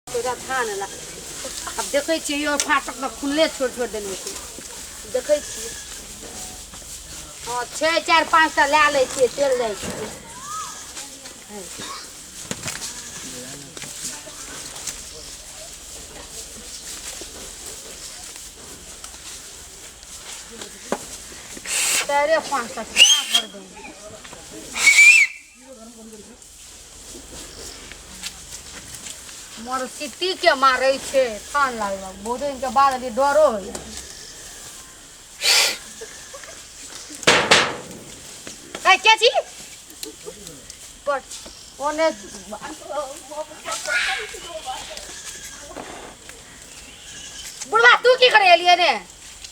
तोरा थान ला आब देखै छियै यो फाटक तऽ खुलले छोड़ि छोड़ि देने छै। देखै छियै, हँ छै, चारि पाँच टा लए लै छियै, चलि जाइ छियै। चारे पाँच टा केना भरबै? मोर सिटी के मारै छै, थान लागलक। बहुत दिन के बाद अभी डरो होइया। ए, के छी पर ओने? बुढ़वा, तू की करे एलियै ने?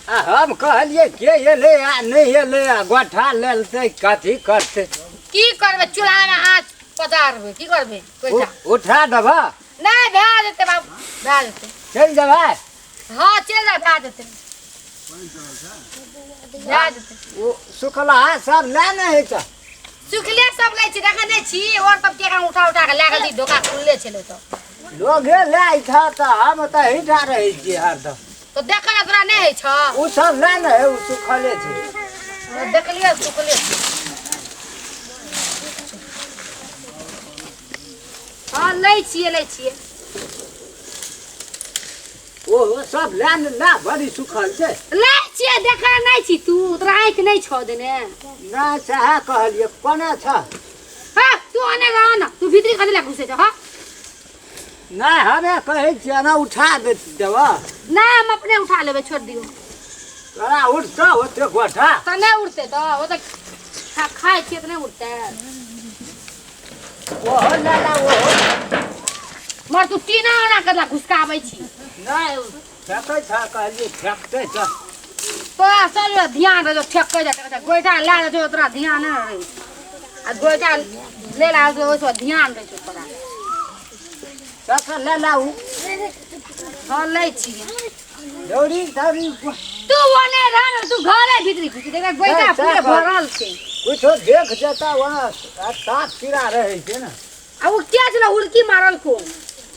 आ हम कहलियै के एलै आ नहि एलै, आ गोठा लेलतै, कथी करतै? की करबै? चूल्हामे आँच पजारबै, की करबै? पैसा उठा देबह? नहि, भए जेतै बाबू, भए जेतै। चलि जेबै? हँ, चलि जा, भए जेतै, भए जेतै। ओ सुखलाहा सब लए ने हेतै? सुखले सब लै छी, देखै नहि छी? और सब के उठा उठा के लए गेल, ढोका खुलले छलै तऽ लोगे लए था तऽ हम तऽ एहिठाम रहै छियै हरदम। तऽ देखै लए तोरा नहि होइ छौ? ओ सब लए ने है, ओ सुखले छै। देखलियै, सुखले छै। हँ, लै छियै, लै छियै। ओ सब लए ने ला, बड़ी सुखल छै। लै छियै, देखै नहि छी तू? तोरा आँखि नहि छौ देने? नहि, सएह कहलियै, कोना छ? हँ, तू ओने रह ने, तू भीतरी कथी लए घुसै छ? हँ। नहि, हमे कहै छियै ने, उठा दे देबह? नहि, हम अपने उठा लेबै, छोड़ दियौ। तोरा उठतौ ओते गोठा? तऽ नहि उठतै तऽ? ओ तऽ खाइ छियै तऽ नहि उठतै? ओहो लए ला, ओहो। मर, तू टीना ओना करला घुसकाबै छी। नहि, फेकै छ, कहलियै फेकतै तऽ। तोरा सब ध्यान रहै, ठेकै जाय गोइठा लए जाइ छौ, तोरा ध्यान नहि रहै छै। आ गोइठा ले ला, ओहिसँ ध्यान रहै छौ तोरा। चल, लए ला उ। हँ, लै छियै। दौड़ी दौड़ी। तू ओने रह ने, तू घरे भीतरी घुसि देख, गोइठा पूरे भरल छै। कुछो देख जेता वहाँ, साफ कीड़ा रहै छै ने। आ ओ के छलै हुलकी मारल कोन?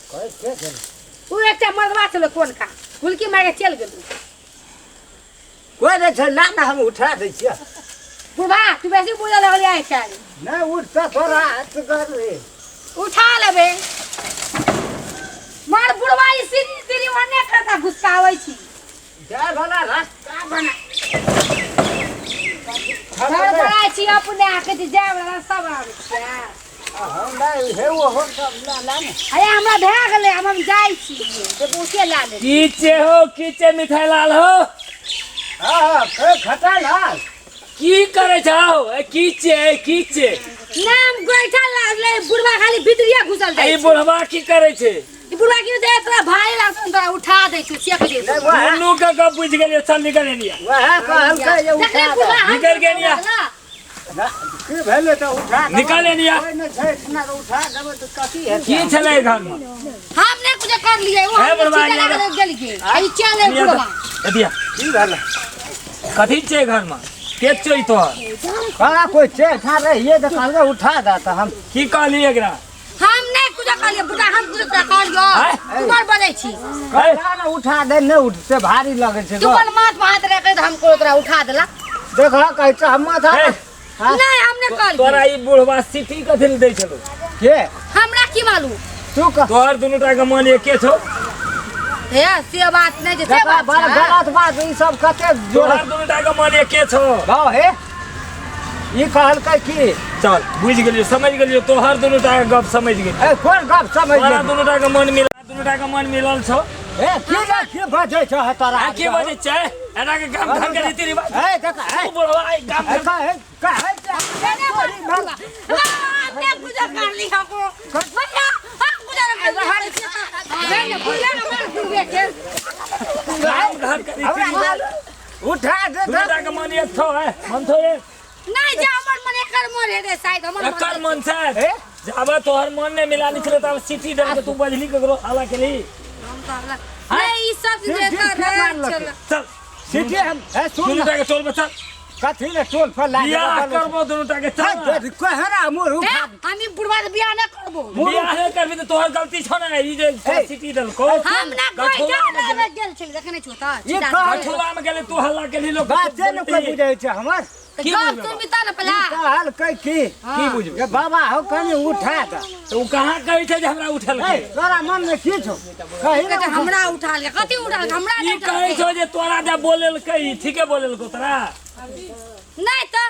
कहै के छलै? ओ एकटा मर्दबा छलै, कोन का हुलकी मारि के चलि गेल। कोइ नहि छै, ला ने, हम उठा दै छियै। बुढ़बा, तू बेसी बुझऽ लगलियै आइ काल्हि। नहि उठतऽ तोरा असगर रे? उठा लेबै। मार बुढ़बा, ई सीढ़ी सीढ़ी ओने करता घुसकाबै छी। जाय वाला रास्ता बना। धड़फड़ाइ छी अपने आके जे जाय वाला रास्ता बनाबै छियै। हम नहि हे, ओहो सब ला ला ने। अरे, हमरा भए गेलै, हम जाइ छी जे उठे लए लेबै। की चे हो, की चे मिठाई लाल हो? हँ हँ, खटा लाल। की करे छौ? ए की चे, ए की चे? नाम गोइठा लागलै, बुढ़बा खाली भितरिया घुसल जाइ ई छै। बुढ़वा की करे छै? ई बुढ़बा की दे, तोरा भाई लागतौ, तोरा उठा दै छौ, चेक दे। नहि, वएह दुनू के गप बुझि गेलियै, चल निकल एलिया। वएह कहलकै जे देखले उठा बुढ़बा दे। हम निकलि गेलियै। ना, की भेलै तऽ उठा देबै। निकाल एलिया। कोइ नहि छै एहिठिना तऽ उठा देबै तऽ कथी हेतै? की छलै घर में? हम नहि कुछ कर लियै, ओ हे हम बुढ़बा, छीटे एलिया। लागल गेलियै, आ ई चल गेल बुढ़बा। एदिया। की भेलै? कथी छै घर में? के चोई तोहर? कहाँ कोइ छै एहिठाम, रहियै तऽ कहलकै उठा दे तऽ हम की कहली एकरा? हम नहि कुछ कहलियै बुढ़ा, हम कुछ तोरा कहलियौ? आँय? तू बड़ बजै छी। कहला ने उठा दे, नहि उठते, भारी लगै छै। तू अपन माथ पर हाथ रखै तऽ हम को तोरा उठा देला। देख, कहै छै हम माथा हे। हाँ? नहि, हम नहि कहलियै। तोरा ई बुढ़वा सिटी कथी लए दै छलो? के? हमरा की मालूम। तू कह। तोहर दुनू टा के मन एके छौ। हे, से बात नहि छै, से देखा, बात बड़ छै। गलत बात ई सब कते जोड़ तोहर दुनू टा के मन एके छौ। गाँव हे, ई कहलकै की? चल, बुझि गेलियो, समझ गेलियो, तोहर दुनू टा के गप समझ गेलियो। ए, कोन गप समझ तोरा गेली? दुनू टा के मन मिल, दुनू टा के मन मिलल छौ। ए, की रे, की बजै छौ हे तोरा? आ की बजै छै एना के गाम घर के रीति रिवाज? ए, देख, ए, तू बुढ़वा ई गाम ए, घर कहै कहै छै। नहि बुढ़वा, हम नहि कुछ करली हमको भैया, हम कुछ नहीं करली। नहीं, बुढ़वे के मन बुढ़वे के गाम घर के रीति रिवाज। उठा दे। दुनू टा के मन एक छौ, है मन छौ एक? नहीं जा, हमर मन एकर मन हेतै शायद, हमर मन। एकर मन छै। ए? जाबे तोहर मन नहि मिला निकले तब सिटी दे के तू बजली ककरो हाला के ली। हम तऽ नहीं, ई सब चीज ठीक, एकर ठीक, रहै मानलकै। छलै। चल। सीटी हम ए, सुन दुनू ने। टा के टोल में चल। कथी ले टोल पर लाग बियाह करबो दुनू टा के चल ना। कोहरा मुँह ए, उठा हम ई बुढ़वा के बियाह नहि करबो। बियाह नहि करबी तऽ तोहर गलती छौ ने ई जे ए। सीटी देलको। हम ना गठुआ गोइठा में लाबे गेल छली, देखने छौ तऽ ई छिटा कह- के। गठुआ में गेलै तू हल्ला केलही लोक बाते ने कोइ बुझै छै हमर। तऽ की गप बुझबै? सुनबी तऽ ने पहिले। ई कहलकै की की बुझबै? जे बाबा हौ कनि उठा दे। तऽ ओ कहाँ कहै छै जे हमरा उठेलकै? ए, तोरा मनमे की छौ कही ने। कहै छै, हमरा उठा लिअ। कथी उठा लिअ? हमरा ई नहि कहै उठा छौ जे तोरा जे बोलेलकै ई ठीके बोलेलको तोरा? नहि तऽ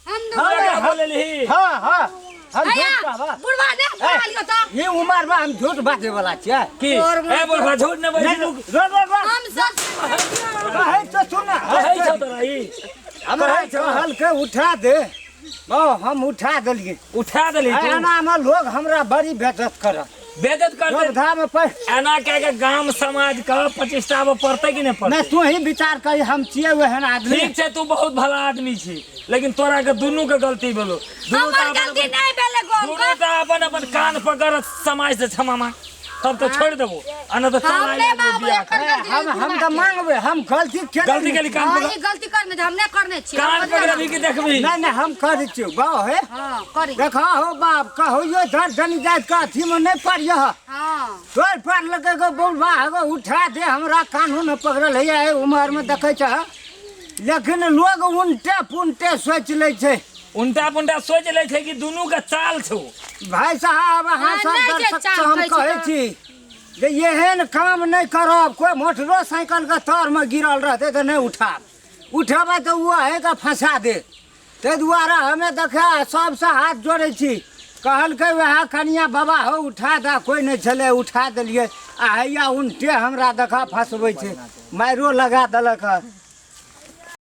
हम हाँ, तोरा बोलेलही? हाँ हाँ, हम हैया, झूठ कहबा? बुढ़वा ने उठा लिअ तऽ। ई उमर में हम झूठ बाजे वाला छियै? की ए बुढ़वा, झूठ नहि बजही। नहीं, रो रो रो। हम सच कहै तो सुन। कहै छौ तोरा ई? हमरा कहलकै उठा दे, ओ हम उठा देलियै। उठा देलही तू? एना में लोग हमरा बड़ी बेइज्जत करत। बेइज्जत करतै। योद्धा में पै एना कए के गाम समाज के प्रतिष्ठा पड़तै कि नहि पड़तै? नहि, तू ही विचार करी, हम छियै ओहन आदमी? ठीक छै, तू बहुत भला आदमी छी, लेकिन तोरा के दुनू के गलती भेलो। दुनू टा हमर अपन गलती नहि भेलै गोम। दुनू टा अपन अपन कान पकड़, समाज से क्षमा मांग, तब तऽ छोड़ि देबो, आ नहि तऽ चल हम आइ नहि आबो मांगबै बियाह एकर कर। गलती। हम हम तऽ मांगबै, हम गलती केने। गलती केली, कान हाँ, पकड़। ई गलती करने छै, हम नहि करने छियै। कान पकड़बही कि देखबही? नहि नहि, हम करै छियौ बाउ हे। हाँ, करी। देखा हो बाप, कहियो धर धनी जाति के अथी में नहि पड़ियह। हाँ। तोर पर लगे गो बौलबा गो उठा दे, हमरा कानून पकड़ल है एहि उमर में देखै छह, लेकिन लोग उनटे पुनटे सोचि लै छै। उनटा पुनटा सोचि लै छै कि दुनू के चाल छौ। भाई साहब, अहाँ हाँ, सब नहि छै दर्शक चाल, से हम कहै छी कहै तऽ। छी जे एहन काम नहि करब। कोइ मोटरो साइकिल के तर में गिरल रहतै तऽ नहि उठाब, उठेबै तऽ ओ अहेके फंसा देत। ताहि दुआरे हमे देखा सबसँ हाथ जोड़ै छी। कहलकै वएह कनिया, बाबा हौ उठा दे, कोइ नहि छलै, उठा देलियै, आ हैया उनटे हमरा देखा फँसबै छै, मारियो लगा देलक हँ।